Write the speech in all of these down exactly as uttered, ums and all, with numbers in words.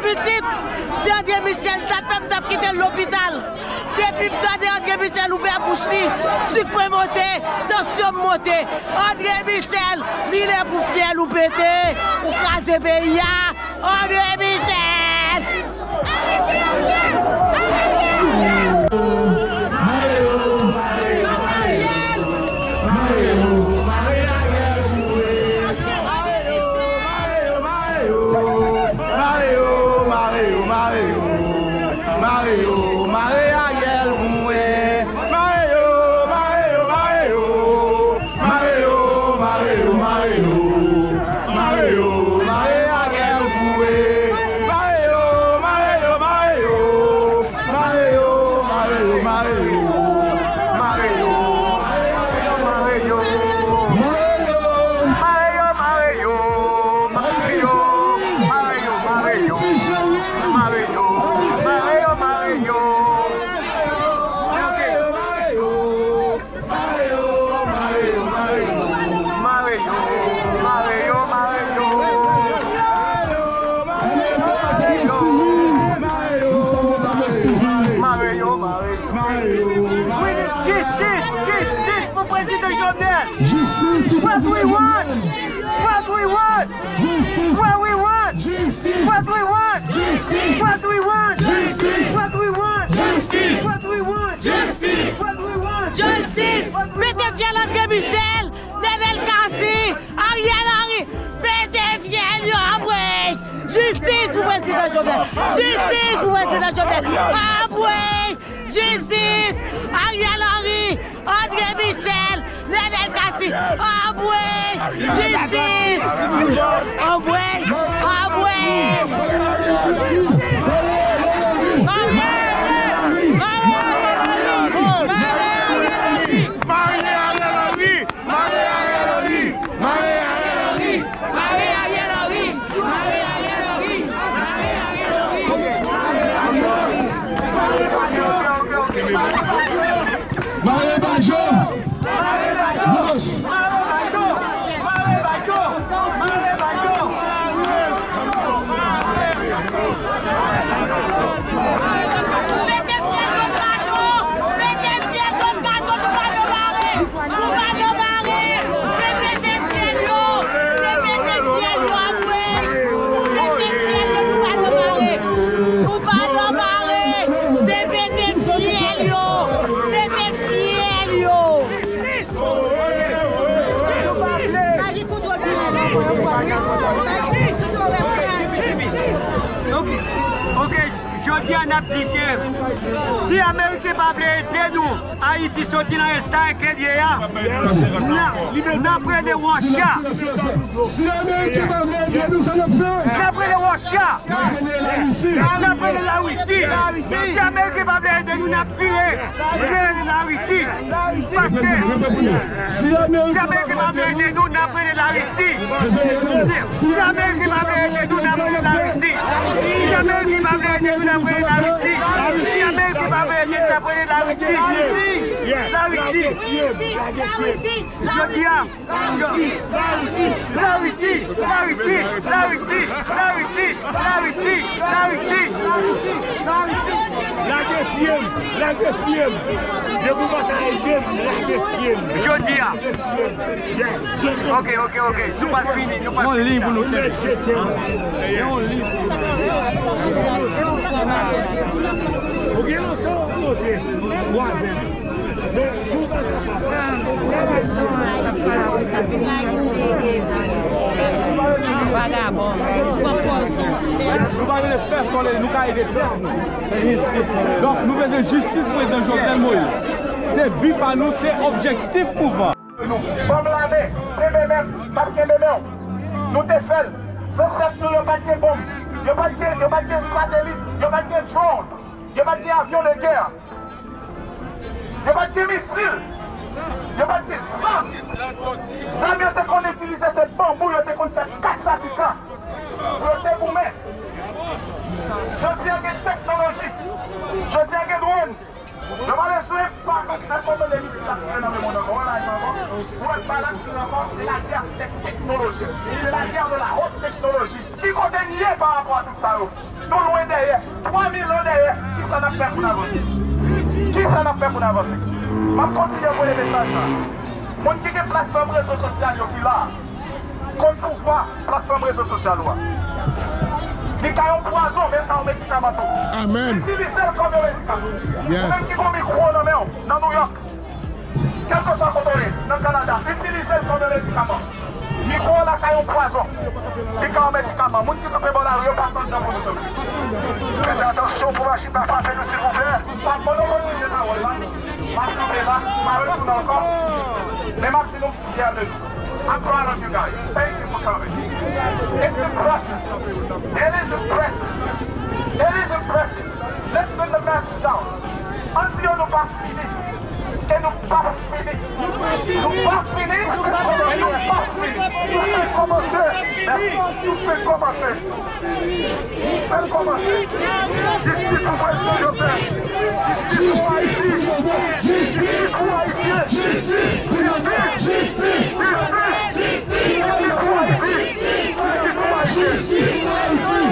Pitit, si André Michel t ap fè m t ap kite lopital. Depi m tande André Michel ouvè bouch li, sik mwen monte, tansyon m monte. André Michel, li lè pou fyèl ou pete, ou kraze peyi a. André Michel! Mare yo, mare yo, mare yo. Mare yo, mare yo, mare yo. Mare yo, mare yo, mare yo. Mare yo, mare Ariel pou e. Mare yo, mare yo, mare yo. Mare yo, mare yo, mare yo. Mare yo, mare yo, mare yo. Mare yo, mare yo, mare yo. Mare yo, mare yo, mare yo. Mare yo, mare yo, mare yo. Mare yo, mare yo. Mare yo, mare yo, mare yo. Mare yo, mare yo, mare yo. Mare yo, mare yo. Mare yo. We need justice, justice, justice pou prezidan Jovenel. Jistis pou prezidan Jovenel. What we want. Jistis. What we want. Jistis. What we want. Jistis. What we want. Jistis. What we want. Jistis. What we want. Jistis. What we want. Jistis. Pete fyèl André Michel, Nenel Cassy, Ariel Henry. Pete fyèl yo, anmwey. Jistis pou prezidan Jovenel. Jistis pou prezidan Jovenel. Anmwey. Jistis! Ariel Henry, André Michel, Nenel Cassy, anmwey! Jistis! Anmwey! Anmwey! Mare Ariel Henry! Mare Ariel Henry! Mare Ariel Henry! Mare Ariel Henry! Mare Ariel Henry! Mare Ariel Henry! Mare Ariel Henry! Mare Bajo! Mare Bajo! Mare Bajo! Mare Bajo! Mete fyèl nan kado! Mete fyèl nan kado, nou pa nan mare! Nou pa nan mare! Se pete fyèl yo! Se pete fyèl yo, anmwey! Pete fyèl yo, nou pa nan mare! Nou pa nan mare! Se pete fyèl yo! Pete fyèl yo! Ok, ok. Jodi a n ap di ke si Ameriken pa vle ede nou, Ayiti soti nan eta ke l ye a, n a, n ap rele Wòcha. Si Ameriken pa vle ede nou, sa n ap fè? N ap rele Wòcha. N ap rele Larisi. N ap rele Larisi. Si Ameriken pa vle ede nou, n ap vire. Rele Larisi. Paske si Ameriken pa vle ede nou, n ap rele Larisi. Si Ameriken pa vle ede nou, n ap rele Larisi. Si Ameriken pa vle ede nou, n ap rele Larisi. Si Ameriken pa vle ede nou, n ap rele Larisi. Larisi. Larisi. Jodi a, Larisi, Larisi, Larisi, Larisi. Lage pye m, lage pye m. Depi w pa ka ede m, lage pye m. Jodi a. Lage pye m. Yeah. Ok, ok, ok. Nou pral fini, nou pral fini. Yon liy pou nou fè. Yon liy pou nou fè. Ou gen lontan w ap monte. Ou avè m. Vagabon, pran pòz ou. Nou pa vle fè sòlèy, nou ka ede tèt nou. Donk, nou bezwen jistis pou prezidan Jovenel Moïse. Se bi pa nou, se objektif pou van. Ban m lame, kenbe men m, m ap kenbe men w. Nou te fè l. Zansèt nou yo pa t gen bonm, yo pa t gen, yo pa t gen satelit, yo pa t gen drone, yo pa t gen avyon de gè. Yo pa t gen misil. Yo pa t gen zam. Zam yo te konn itilize se banbou yo te konn fè kat chapika pou yo te goumen. Jodi a gen teknoloji. Jodi a gen dwòn. Yo pa bezwen pa, èske w tande misil ap tire nan lemonn ankò? Wè laj ankò? Wè bal ap tire ankò? Se lagè avèk teknoloji. Se lagè de la haute technologie. Ki kote n ye pa rapò a tout sa yo? Nou lwen dèyè, twa mil an dèyè, kisa n ap fè pou n avanse? Kisa n ap fè pou n avanse? M ap kontinye voye mesaj sa. Moun ki gen platfòm rezo sosyal yo ki la, kont pouvwa platfòm rezo sosyal ou a. Li ka yon pwazon, men l ka yon medikaman tou. Amèn. Itilize l kòm yon medikaman. Yes. Ou menm ki gen yon mikwo nan men w, nan Nouyòk, kèlkeswa kote w ye, nan Kanada, itilize l kòm yon medikaman. Mikwo an la ka yon pwazon. Li ka yon medikaman. Moun ki kanpe bò lari yo, pase anndan pou nou, tanpri. Fè atansyon pou machin pa frape nou, silvouplè. Sa, pandan w kontinye pawòl la, m ap kanpe la, m a retounen ankò. Men m ap di nou, m fyè de nou. I'm proud of you guys. Thank you for coming. It's impressive. It is impressive. It is impressive. Let's send the message out. Ann di yo nou pa fini. E nou pa fini. Nou pa fini. E nou pa fini. Nou fenk kòmanse. Mèsi. Nou fenk kòmanse. Nou fenk kòmanse. Jistis pou Prezidan Jovenel. Jistis pou Ayiti. Jistis pou Ayisyen. Jistis pou Jovenel. Jistis. Jistis. Jistis pou Ayiti. Jistis pou Ayiti.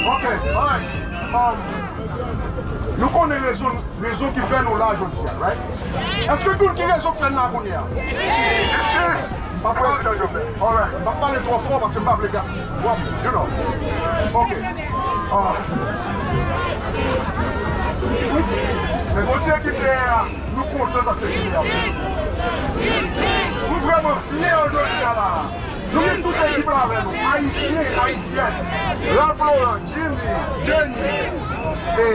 Ok, alright. Um, nou konnen rezon, rezon ki fè nou la jodi a, right? Èske tout ki rezon k fè n la kounye a? M p ap pale, alright, m p ap pale twò fò paske m pa vle gaspiye. W ap, you know. Ok. Ah. Men Bondye ki dèyè a, nou kontan sa se fini a. Nou vrèman fyè jodi a la. Nou gen tout ekip la avè nou. Ayisyen, Ayisyèn. Ralph Laurent, Jimmy, Denis. E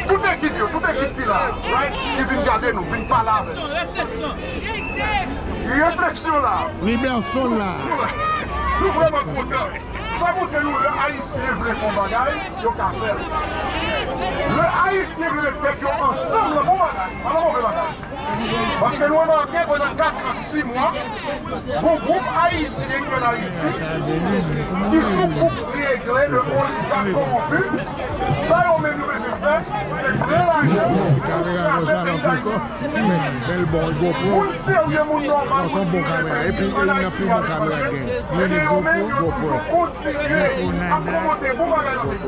tout ekip yo, tout ekip ki la, right? Ki vin gade nou, vin pale avè nou. Refleksyon la. Liberson la. Nou, nou vrèman kontan. Sa montre nou lè Ayisyen vle fè yon bagay, yo ka fè l. Lè Ayisyen vle met tèt yo ansanm nan bon bagay, pa nan move bagay. Paske nou remake pandan kat an, sis mwa, gon gwoup Ayisyen ki ann Ayiti, ki sou koup regle de oligak kowonpi, sa yo menm yo bezwen fè, se pran lajan pou kraze peyi Dayiti. Moun serye, moun nòmal, moun ki reflechi ann Ayiti, aletranje, ebyen yo menm yo toujou kontinye ap pwomote bon bagay nan peyi.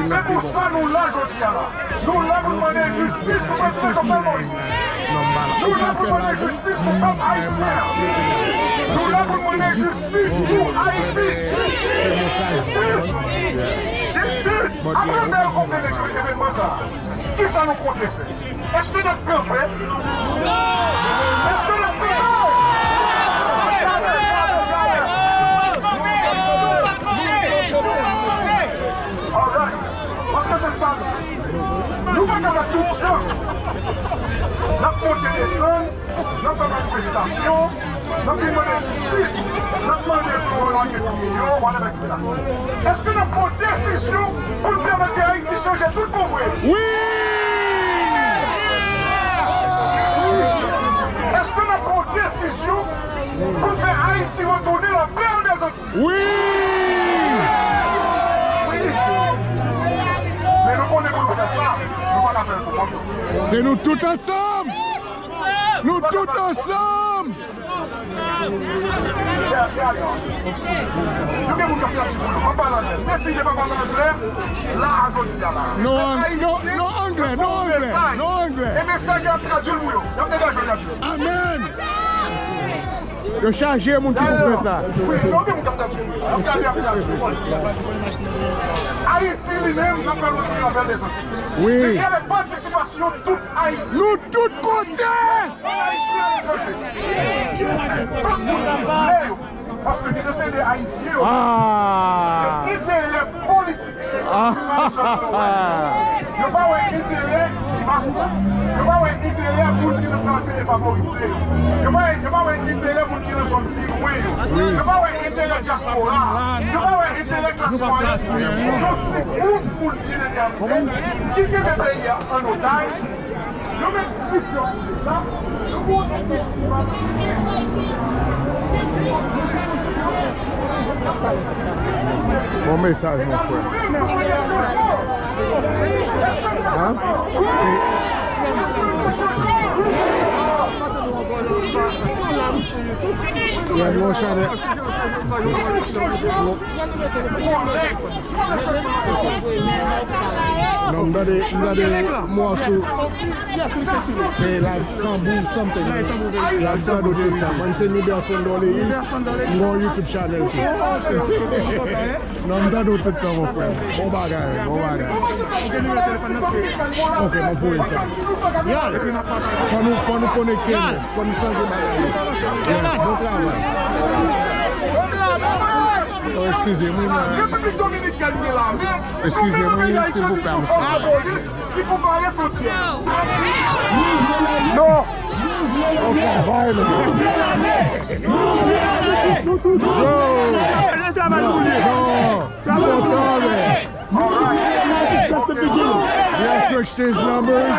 Se pou sa nou la jodi a la. Nou la pou n mande jistis pou Prezidan Jovenel Moïse. Nou la pou n mande jistis pou pèp ayisyen an. Nou la pou n mande jistis pou Ayiti. Jistis! Jistis! Apre nou fè yon konpile de evènman sa a, kisa nou konte fè? Èske n ap kanpe? Èske n ap kanpe? Alright. Paske se sa nou. Nou pa ka fè tout tan. N ap monte desann, n ap fè manifestasyon, n ap vin mande jistis, n ap mande pou yo lage fanmi yo, whatever ki sa. Èske n ap pran desizyon pou n pèmèt ke Ayiti chanje tout bon vre? Wi! Èske n ap pran desizyon pou n fè Ayiti retounen la perle des Antilles? Wi! Wi! Men nou konnen pou nou fè sa, nou pa ka fè l pou kont nou. Se nou tout ansanm! Nou tout ansanm! Nou gen moun k ap pèdi pou nou. M ap pale anglè. M deside pa pale anglè la a jodi a la. Non, non, non anglè, non anglè, non anglè. E mesaj la ap tradui l pou yo. Y ap degaje l, y ap di. Amèn. Yo chaje moun ki pou fè sa. Wi, yo gen moun k ap tradui l. Y ap gade, y ap tradui l. Ayiti li menm, n ap fè l retounen la perle des Antilles. Wi. Men se avèk patisipasyon tout Ayisyen. Nou tout konte! Tout moun ki vle yo. Paske gen de se de Ayisyen yo. Ah! Se enterè politik. Ah! Yo pa wè enterè ti mas la. Yo pa wè enterè moun ki nan katye defavorize yo. Yo pa, yo pa wè enterè moun ki nan zòn pi lwen yo. Yo pa wè enterè dyaspora. Yo pa wè enterè klas mwayèn. Yon ti gwoup moun ki detèmine, ki kenbe peyi a an otaj. Yo met plis yo sou sa. Yo pou efektivman Bon mesaj, mon frè. Hein? Gade yon chanèl. Non, m tande, m tande mò sou, se la Tanbou something. La Tanbou tout tan. Mwen se Niderson Dorleis. M gon YouTube channel tou. Non, m tande w tout tan, mon frè. Bon bagay, bon bagay. Ok, mwen voye sa. Fò nou, fò nou konekte, fò nou chanje bagay. Yeah, bon travay. Oh, eskize mwen. Repiblik Dominikèn gen lame. Eskize mwen, silvouplè, mesye. Ki pou bare fwontyè. Non. Yo. Yo. We have to exchange numbers.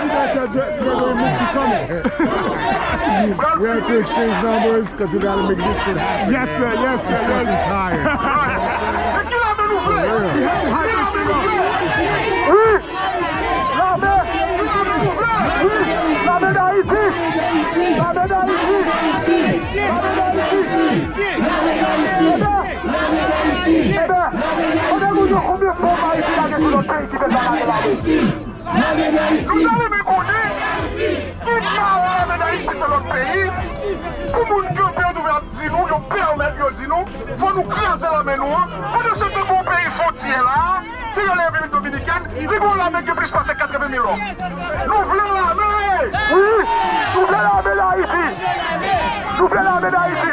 We have to exchange numbers because we gotta make this shit happen. Yes, sir. Yes, sir. I'm fucking tired. Men ki lame nou vle? Ki lame nou vle? Wi! Lame! Ki lame nou vle? Wi! Lame Dayiti! Lame Dayiti! Lame Dayiti! Ebyen, ebyen, kote nou jwenn konbyen fòm Ayiti lage sou lòt peyi ki bezwen lage lame? Nou ta renmen konnen ki mal lame Dayiti fè lòt peyi, pou moun kanpe yo twouve ap di nou, yo pèmèt yo di nou, fò nou kraze lame nou an, pandan se tan gon peyi fwontyè la, ki rele Repiblik Dominikèn, li gon lame ki gen plis pase katreven mil òm. Nou vle lame! Wi, nou vle lame Dayiti! Nou vle lame Dayiti!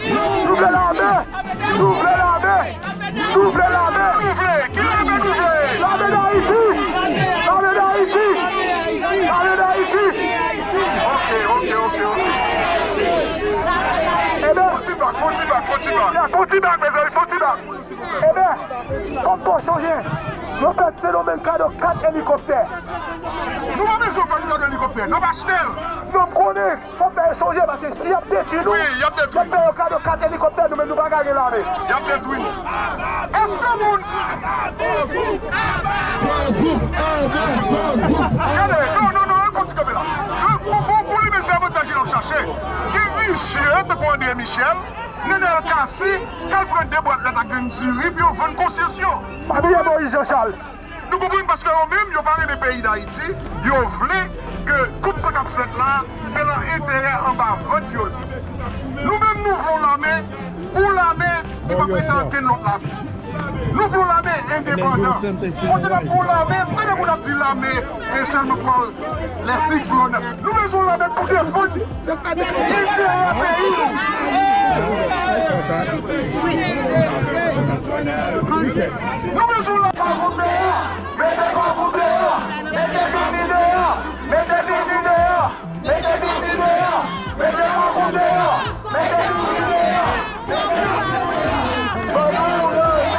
Nou vle lame! Nou vle lame! Nou vle lame! Nou vle! Ki lame nou vle? Lame Dayiti! Lame Dayiti! Lame Dayiti! Ok, ok, ok, ok. Ebyen, fò ti bak, fò ti bak, fò ti bak. Fò ti bak, mezanmi, fò ti bak. Ebyen, kòm pa w sonje, yo fè Sendomeng kado kat elikoptè. Nou pa bezwen fè nou kado elikoptè, n ap achte l. Non, m konnen, fò fè yo sonje, paske si y ap detwi nou, wi, y ap detwi, y ap fè yo kado kat elikoptè, nou menm nou pa ka gen lame. Y ap detwi nou. Èske moun... Gade, non, non, non, yon ti kanpe la. Bon, bon, bon, li menm se avantaj li ap chache. Gen visye, tankou André Michel, Nenel Cassy, k al pran de bwat lèt ak grenn diri pou yo vann konsyans yo. Pa bliye Moïse Jean Charles. Nou konprann paske yo menm, yo pa renmen peyi Dayiti, yo vle ke tout sa k ap fèt la, se nan enterè anba vant yo l ye. Nou menm, nou vle yon lame, yon lame ki p ap rete ankenn lòt lame. Nou vle yon lame endepandan. Kote n ap yon lame, tande moun ap di lame, e sèlman pran lè siklòn. Nou bezwen yon lame pou defann enterè peyi nou. Nou bezwen yon lame. Mete kò w deyò! Mete Bibi deyò! Mete Bibi deyò! Mete Bibi deyò! Mete Bibi deyò! Mete Bibi deyò! Ban nou yon lame!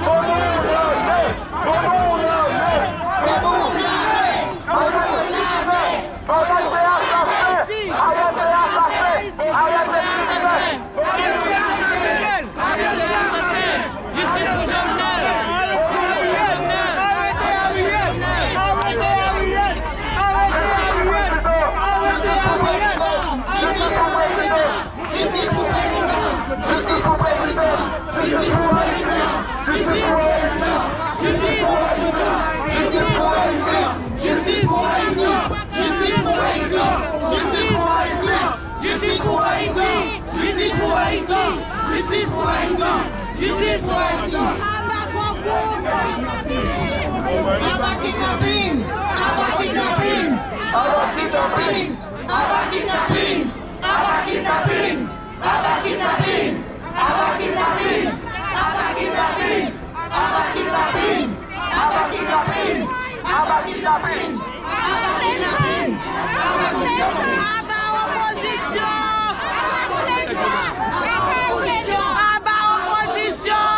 Ban nou yon lame! Ban nou yon lame! Ban nou yon lame! Ban nou yon lame! Ariel se asasen! Ariel se asasen! Ariel se kriminèl! Arete Ariel! Arete Ariel! Arete Ariel! Arete Ariel! Jistis pou prezidan! Jistis pou prezidan! Jistis pou prezidan! Jistis pou prezidan! Jistis pou prezidan! Jistis pou prezidan! Jistis pou Ayiti! Jistis pou Ayiti! Jistis pou Ayiti! Jistis pou Ayiti! Jistis pou Ayiti! Jistis pou Ayiti! Aba kidnaping! Aba kidnaping! Aba kidnaping! Aba kidnaping! Aba kidnaping! Aba kidnaping! Aba kidnaping! Aba kidnaping! Aba kidnaping! Aba kidnaping! Aba kidnaping! Aba kidnaping! Aba kidnaping! Aba opozisyon! Aba opozisyon! Aba opozisyon!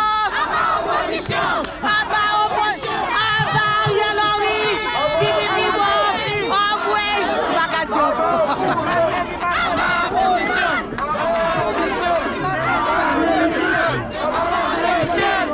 Aba opozisyon! Aba opozisyon! Aba Ariel Henry! Ti pitit bò! Anmwey! M pa ka di ankò. Aba opozisyon! Aba opozisyon! Aba opozisyon!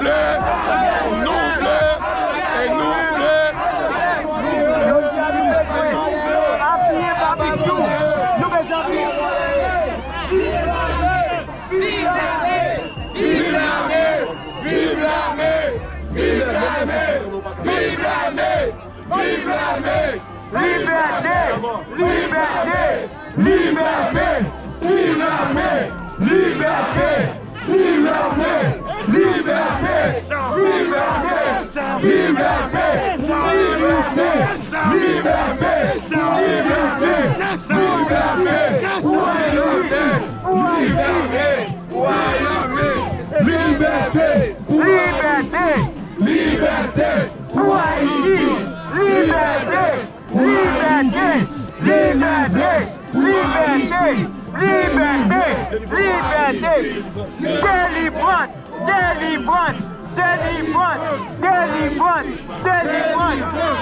Vle, nou vle, e nou vle. Yo di a nou bezwen apiye Babikyou. Nou bezwen apiye. Viv lame! Viv lame! Viv lame! Viv lame! Viv lame! Libète! Libète! Libète! Viv lame! Libète! Viv lame! Libète! Viv lame! Libète! Libète! Libète! Libète! Libète! Libète! Libète! Libète! Libète! Libète! Libète! Pou Ayiti! Libète! Libète! Libète! Libète! Libète! Libète! Delivrans! Delivrans! Delivrans! Delivrans! Delivrans! Delivre Ayiti!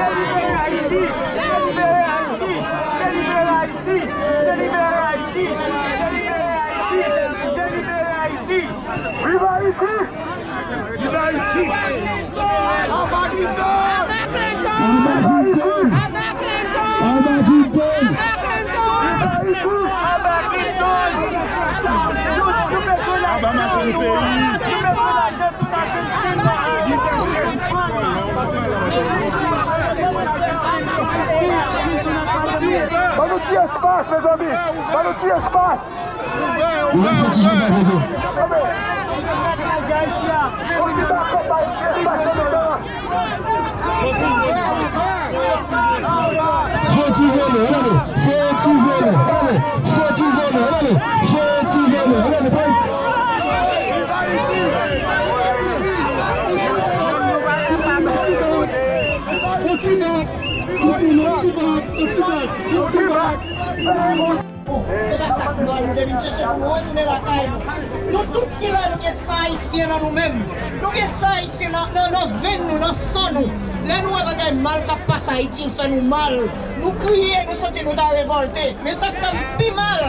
Delivre Ayiti! Delivre Ayiti! Delivre Ayiti! Delivre Ayiti! Delivre Ayiti! Delivre Ayiti! Viv Ayiti! Viv Ayiti! Aba Clinton! Aba Clinton! Aba Clinton! Aba Clinton! Aba Clinton! Aba machann peyi! Ban nou ti espas, mezanmi! Ban nou ti espas! Ou menm fè ti jan pa vre. Fò ti vole, ale. Fò ti vole, ale. Fò ti vole, ale. Fò ti vole, ale. Fò ti vole. Kontinye. Kontinye. Kontinye. Kontinye. Se pa sa k mal nou te vin chèche pou nou retounen lakay nou. Nou tout ki la, nou gen san ayisyen nan nou menm. Nou gen san ayisyen nan, nan, nan venn nou, nan san nou. Lè nou wè bagay mal k ap pase Ayiti, l fè nou mal. Nou kriye, nou santi nou ta revòlte. Men sa k fè m pi mal,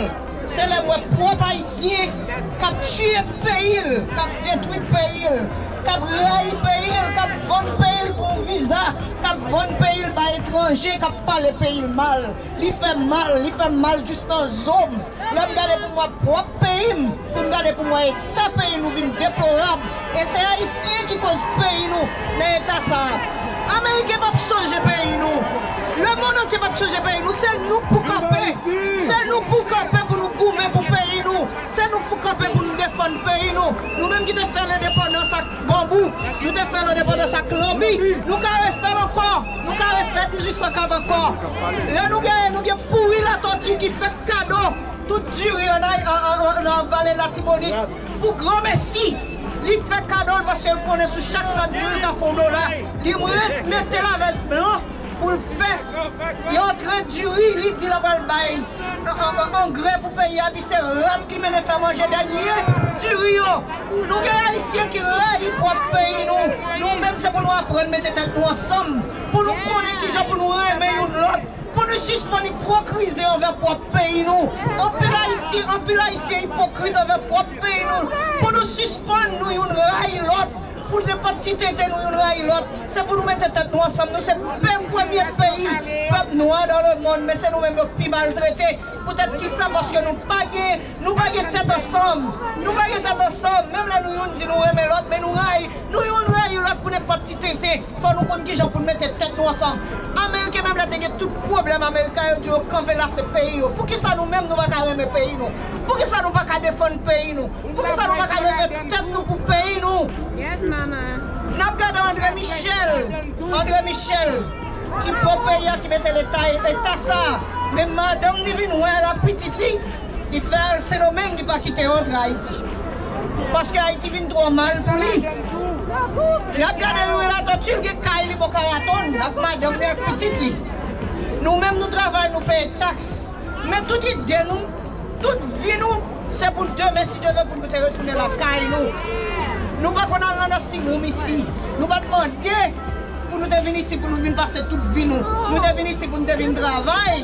se lè m wè pwòp ayisyen k ap tiye peyi l, k ap detwi peyi l, k ap rayi peyi l, k ap vann peyi l pou yon viza, k ap vann peyi l bay etranje, k ap pale peyi l mal. Li fè m mal, li fè m mal jis nan zo m. Lè m gade pou m wè pwòp peyi m, pou m gade pou m wè eta peyi nou vin deplorab. E se Ayisyen ki koz peyi nou nan eta sa a. Ameriken p ap chanje peyi nou. Lemonn antye p ap chanje peyi nou. Se nou k pou kanpe. Se nou k pou kanpe pou nou goumen pou peyi nou. Se nou k pou kanpe pou nou defann peyi nou. Nou menm ki te fè lendepandans ak banbou, nou te fè lendepandans ak lanbi, nou ka refè l ankò, nou ka refè dizuit san kav ankò. Lè nou genyen, nou gen Pouri Latòti ki fè kado tout diri an, an, an, an, nan vale Latibonit pou granmesi. Li fè kado l paske l konnen sou chak sak diri l ka fè yon dola. Li mete l avèk blan pou l fè yon antre diri, li di l ap al bay an, an, an, angrè pou peyi a, epi se rat ki mennen fè manje dènye diri yo. Nou gen Ayisyen ki rayi pwòp peyi nou. Nou menm, se pou nou aprann mete tèt nou ansanm, pou nou konnen kijan pou nou renmen youn lòt, pou nou sispann ipokrize anvè pwòp peyi nou. Anpil Ayiti, anpil Ayisyen ipokrit anvè pwòp peyi nou. Pou nou sispann nou youn rayi lòt. Pou nenpòt ti tenten nou youn rayi lòt, se pou nou mete tèt nou ansanm. Nou se pe-, premye peyi, pèp nwa dans le monde, men se nou menm yo pi maltrete. Poutèt kisa? Paske nou pa gen, nou pa gen tèt ansanm. Nou pa gen tèt ansanm. Menm lè nou youn di nou renmen lòt, men nou rayi, nou youn rayi lòt pou nenpòt ti tenten. Fò nou konn kijan pou n mete tèt nou ansanm. Ameriken menm lè te gen tout pwoblèm, Ameriken yo di yo kanpe lase peyi yo. Poukisa nou menm nou pa ka renmen peyi nou? Poukisa nou pa ka defann peyi nou? Poukisa nou pa ka leve tèt nou pou peyi nou? Yes, mama. N ap gade André Michel. André Michel, ki pran peyi a, ki mete leta, eta sa a. Men madanm li vin wè l ak pitit li, li fè al Sendomeng, li pa kite yo antre Ayiti. Paske Ayiti vin twò mal pou li. N ap gade Youri Latortue, l gen kay li bò Karaton ak madanm li ak pitit li. Nou menm nou travay, nou peye taks. Men tout ide nou, tout vi nou, se pou demen, si Dye vle, pou nou te retounen lakay nou. Nou pa konn al nan nursing home isi. Nou pa t mande pou nou te vin isi, pou nou vin pase tout vi nou. Nou te vin isi pou nou te vin travay.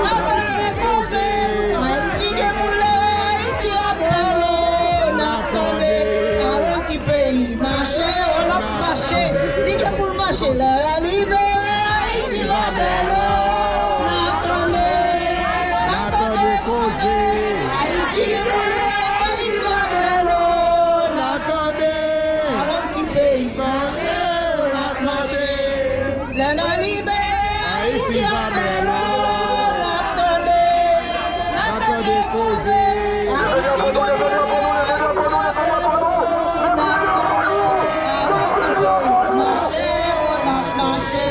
N ap tande koze. Ayiti gen pou leve, Ayiti ap bèl o. N ap tande. Alon ti peyi mache, o l ap mache. Li gen pou l mache lè l rive. Ayiti va bèl o. N ap tande. N ap tande koze. Ayiti gen pou leve, Ayiti ap bèl o. N ap tande. Alon ti peyi mache, o l ap mache. Lè n rive, Ayiti ap bèl o, n ap tande, n ap tande koze. Ayiti gen pou leve, Ayiti ap bèl o, n ap tande. Alon ti peyi mache, o n ap mache.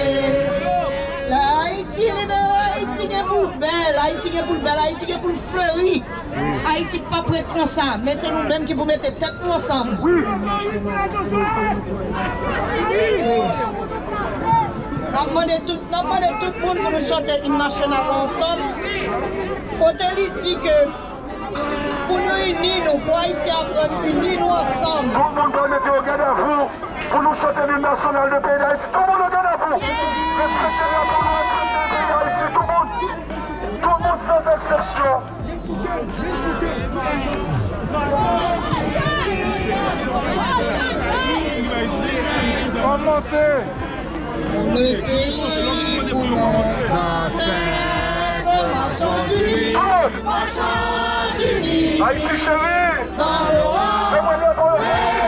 Lè Ayiti libere, Ayiti gen pou l bèl, Ayiti gen pou l bèl, Ayiti gen pou l fleri. Ayiti p ap ret konsa, men se nou menm ki pou mete tèt nou ansanm. Wi. N ap mande tout, n ap mande tout moun pou nou chante im nasyonal la ansanm. Kote li di ke pou nou ini nou, pou Ayisyen aprann ini nou ansanm. Tout moun pral mete yo gadavou pou nou chante lim nasyonal de peyi Dayiti. Tout moun yo gadavou. Respekte drapo nou, respekte peyi Dayiti. Tout moun. Tout moun sans eksepsyon. Kòmanse. Le peyi pou lè sa sèv, machons unis, machons unis. Ayiti cheri. Fè mwen leve.